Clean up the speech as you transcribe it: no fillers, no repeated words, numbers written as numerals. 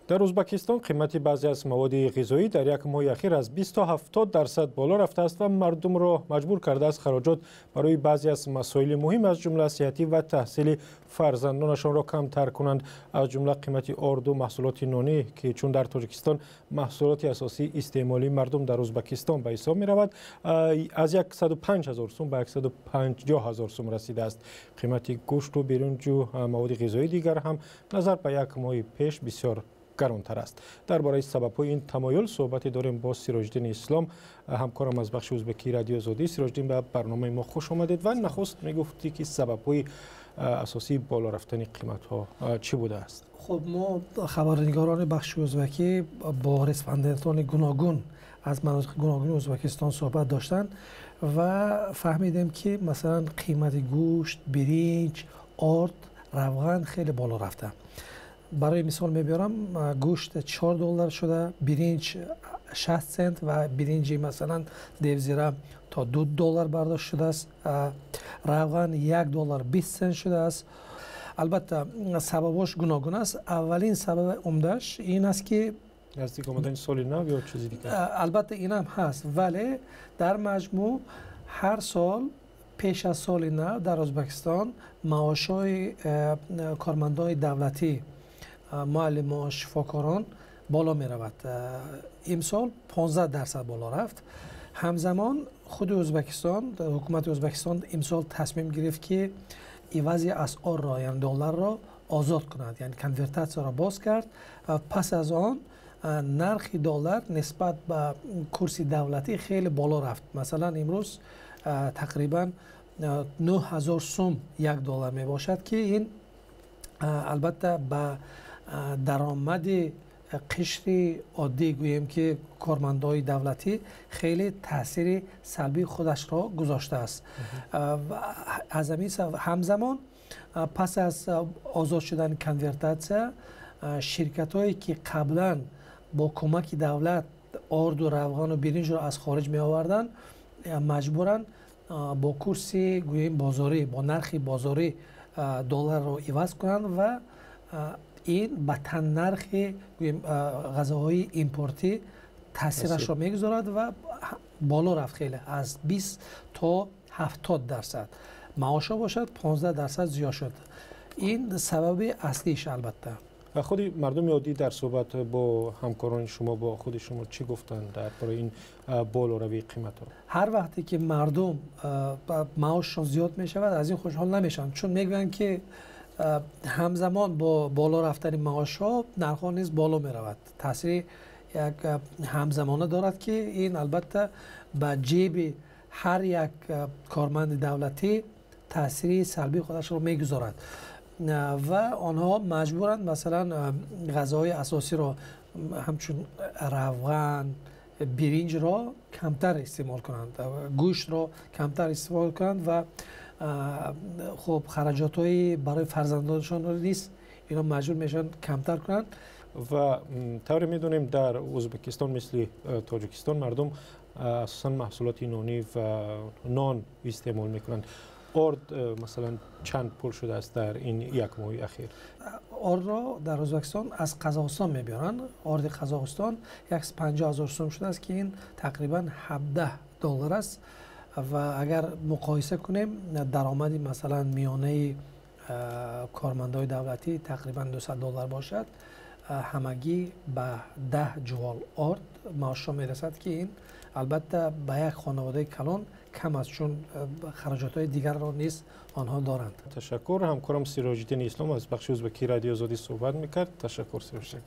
Дар Ӯзбекистон қимати баъзе аз маводи ғизоӣ дар як моҳи ахир аз 20 то 70% боло рафтааст ва мардумро маҷбур кардааст хароҷот барои баъзе аз масоили муҳим, аз ҷумла сиҳатӣ ва таҳсили фарзандонашонро камтар кунанд. Аз ҷумла қимати орду маҳсулоти нонӣ, ки чун дар Тоҷикистон маҳсулоти асосии истеъмолии мардум дар Ӯзбекистон ба ҳисоб меравад, аз 105 ҳазор сум ба 150 ҳазор сум расидааст. Қимати гӯшту биринҷу маводи ғизоии дигар ҳам назар ба як моҳи пеш бисёр гаронтар аст. Дар бораи сабабҳои ин тамоюл суҳбате дорем бо Сироҷиддини Ислом, ҳамкорам аз бахши ӯзбекии Радиои Озодӣ. Сироҷиддин, ба барномаи мо хуш омадед ва нахуст мегуфтӣ, ки сабабҳои асосии боло рафтани қиматҳо чӣ будааст? Хуб, мо хабарнигорони бахши ӯзбекӣ бо респондентони гуногун аз манотиқи гуногуни Ӯзбекистон суҳбат доштанд ва фаҳмидем, ки масалан қимати гӯшт, биринҷ, орд, равған хеле боло рафта. Барои мисол мебиёрам, гӯшт 4 доллар шуда, биринҷ 60 цент ва биринҷи масалан девзира то 2 доллар бардошт шудааст, равған 1 доллар 20 цент шудааст. Албатта, сабабош гуногун аст. Аввалин сабаби умдаш ин аст, ки наздик омадани соли нав ё чизи дигар? Албатта, инам ҳаст, вале дар маҷмӯъ ҳар сол пеш аз соли нав дар Ӯзбекистон маошҳои кормандони давлатӣ, муаллимон, шифокорон боло меравад. Имсол 15% боло рафт. Ҳамзамон худи Ӯзбекистон, ҳукумати Ӯзбекистон имсол тасмим гирифт, ки ивази асъорро, яъне долларро озод кунад, яъне конвертатсияро боз кард ва пас аз он нархи доллар нисбат ба курси давлатӣ хеле боло рафт. Масалан, имрӯз тақрибан 9000 сум 1 доллар мебошад, ки ин албатта ба даромади қишри оддӣ, гӯем ки кормандои давлатӣ, хеле таъсири салбии худашро гузоштааст. Аз ҳамин ҳамзамон пас аз озод шудани конвертатсия ширкатҳое, ки қаблан бо кӯмаки давлат орду, равғану биринҷро аз хориҷ меоварданд, маҷбуранд бо курси, гӯем, бозорӣ, бо нархи бозорӣ долларро иваз кунанд ва ин ба таннархи, гӯем, ғизоҳои импортӣ таъсирашро мегузорад ва боло рафт хеле, аз 20 то 70%. Маошҳо бошад, 15% зиёд шуд. Ин сабаби аслиш, албатта. Худи мардуми оддӣ дар суҳбат бо ҳамкорони шумо, бо худи шумо чӣ гуфтанд дар бораи ин болоравии қиматҳо? Ҳар вақте ки мардум маошшон зиёд мешавад, аз ин хушҳол намешаванд, чун мегӯянд, ки ҳамзамон бо боло рафтани маошҳо нархҳо низ боло меравад. Таъсири як ҳамзамона дорад, ки ин албатта ба ҷеби ҳар як корманди давлатӣ таъсири салбии худашро мегузорад ва онҳо маҷбуранд масалан ғизоҳои асосиро, ҳамчун равған, биринҷро камтар истеъмол кунанд, гӯштро камтар истеъмол кунанд ва хуб, хараҷотҳои барои фарзандонашонро низ ино маҷбур мешаванд камтар кунанд. Ва тавре медонем, дар Ӯзбекистон мисли Тоҷикистон мардум асосан маҳсулоти нонӣ ва нон истеъмол мекунанд. Орд масалан чанд пул шудааст дар ин як моҳи ахир? Ордро дар Ӯзбекистон аз Қазоқистон мебиёранд. Орди Қазоқистон 150 ҳазор сум шудааст, ки ин тақрибан 17 доллар аст. Ва агар муқоиса кунем, даромади масалан миёнаи кормандои давлатӣ тақрибан 200 доллар бошад, ҳамагӣ ба 10 ҷувол орд маошҳо мерасад, ки ин албатта ба як хонаводаи калон кам аст, чун хароҷотҳои дигарро низ онҳо доранд. Ташаккур. Ҳамкорам Сироҷиддини Ислом аз бахши ӯзбекии Радиои Озодӣ суҳбат мекард. Ташаккур, Сироҷиддин.